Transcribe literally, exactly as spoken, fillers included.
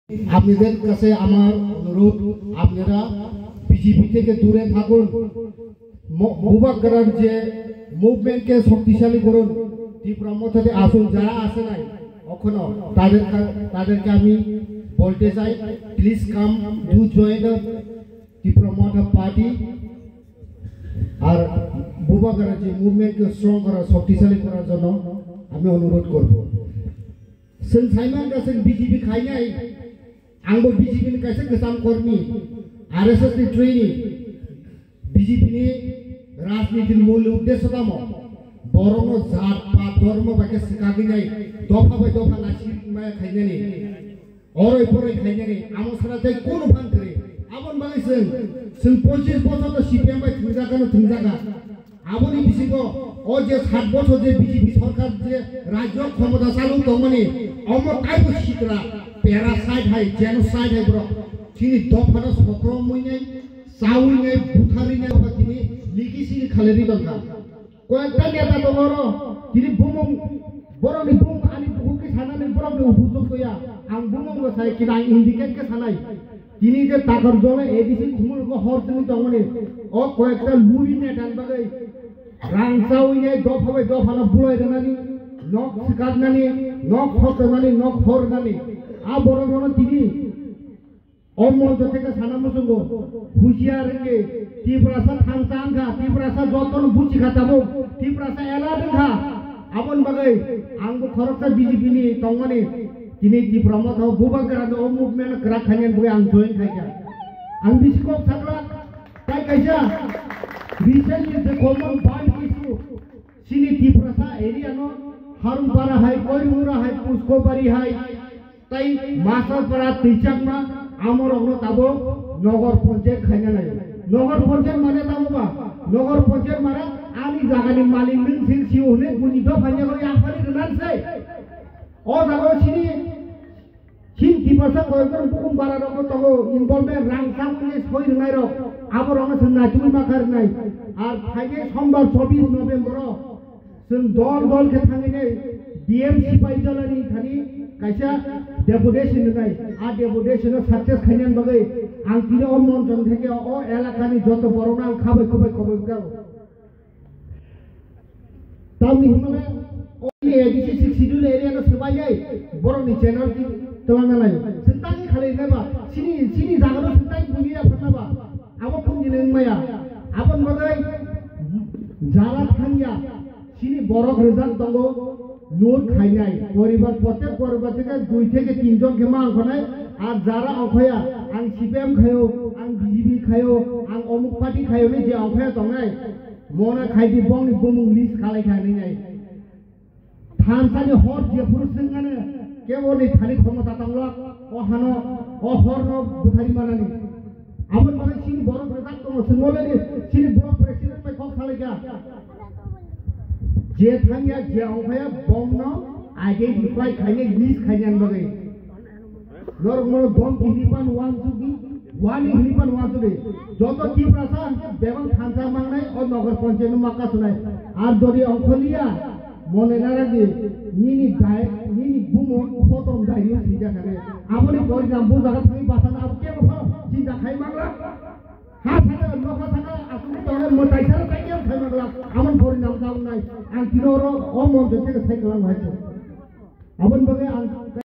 আপনাদের কাছে আমার অনুরোধ, আপনারা বিজেপি থেকে দূরে থাকুন। ম-, বুবাগ্রার যে মুভমেন্টকে শক্তিশালী করুন। ত্রিপুরা মথাতে আসুন, যারা আসে নাই এখনো, তাদের কা-, তাদেরকে আমি বলতে চাই, please come, do join the Tipra Motha Party. আর বুবাগ্রার যে মুভমেন্টকে স্ট্রং করার, শক্তিশালী করার জন্য আমি অনুরোধ করব। Chwng saimang kha chwng B J P khainai, angbo B J P ni kaisa kwcham kormi, R S S ni trainee, B J P ni rajniti ni mul uddesho tamo, borokno jat pat dhormo bai khe swkagwi nai, dopha bai dopha naisik maya khainani, oroi poroi khainani, amo sara tei kunu phan kwrwi. Aboni bagwi chwng, chwng pochis bochor to C P M bai thwngjakgano thwngjakha. Aboni bisingo o je sat bochor je B J P sorkar je rajyo khomota chalok tongmani, omo taibo sitra parasite hai, genocide hai borok. Chini dophano sokromwi nai, chawi nai, butharwi nai, omo tini liki sini khalerwi tongkha. Koyekta neta tongo oro, tini bumung, borokni bumung ani bukhuk khe sanani borokni upujukto ya. Ang bumungno sai kina, ang indicate khe sanai. Tini je takar jole A D C khumul ko hor tini tongmani, o koyekta lubi netan bagwi rang chawi nai dopha bai dopha no bulai rwnani, nok swkaknani, nok sotonani, nok hornani. A borok bono tini o moncho theke sana muchungo, husiar wngkhe, Tiprasa thangsa wngkha, Tiprasa jotono buchi kha tabuk, Tiprasa alert wngkha. Aboni bagwi angbo khoroksa B J P ni tongmani, tini Tipra Motha o bubagra no o movement kwrak khainani bagwi ang join khaikha. Ang bisi kok sakla, tai kaisa recently je common bond issue, chini Tiprasa area no Harungpara hai, Koirmura hai, Puskobari hai, tai Masarpara, Twichakma, amorokno tabuk Nogor Panchayat khaina nai. Nogor Panchayat mane tamo ba? Nogor Panchayat mane ani jagani malik nwng sing sio hwnwi buini dopha ni yago yaphari rwnan se. O jaga o chini, chini Tiprasa koyekjon bukhung bara rok tongo, involvement rang chakmani soi rwnai rok, aborokno chwng naitugwi ma kha rwnai. Ar phainai sombar chobbish November o, chwng dol dol khe thangwi nai D M Sipahijalani thani kaisa deputation rwnai. A deputation no success khainani bagwi ang tini o monchon theke o elakani joto borokno ang khabai khubai khoboi kha. Tamni hwnmale o A D C six schedule area no swbainai borokni channel ki twlangna nai. Chwng tangwi khalai nai ba, chini, chini jaga no chwng tangwi buini ya phanna ba. Abo phung ni wngmaya. Aboni bagwi jara thangya. Chini borok rwjak tongo, loot khainai. Poribar, protek poribar theke dui theke tin jon khe ma ongkhonai. Ar jara ongkhoya, ang C P M khaio, ang B J P khaio, ang omuk party khaio ni je ongkhoya tongnai. Mona khaidi bongni bumung list khalai kha hinwi nai. Thansani hor jephuru swngmano kebo ni thani khomota tanglo, o hano, o horno bwthari manani. Aboni bagwi chini borok rwjak tongo, swngmoleni chini block president bai kok salaikha. Je thangya, je ongkhaya, bomno identify khainai, list khainani bagwi. Norok mono dom hini pan wan sugi, wani hini pan wan sugi. Joto Tiprasa hwnkhe bebak thansa mangnai o Nogor Panchayat no maka sunai. Ar jodi ongkholiya, mone naragi, nini dai, nini bumo potom dai ni sija kane. Aboni porinam bo jaga thangwi basa na abo kebo pha jinta khai mangla. Ha saka, nokha saka, asuk tore mwtai sara tai kebo khai mangla. Aboni porinam ta wngnai. Ang tino oro o moncho theke sai kalang hai. Aboni bagwi ang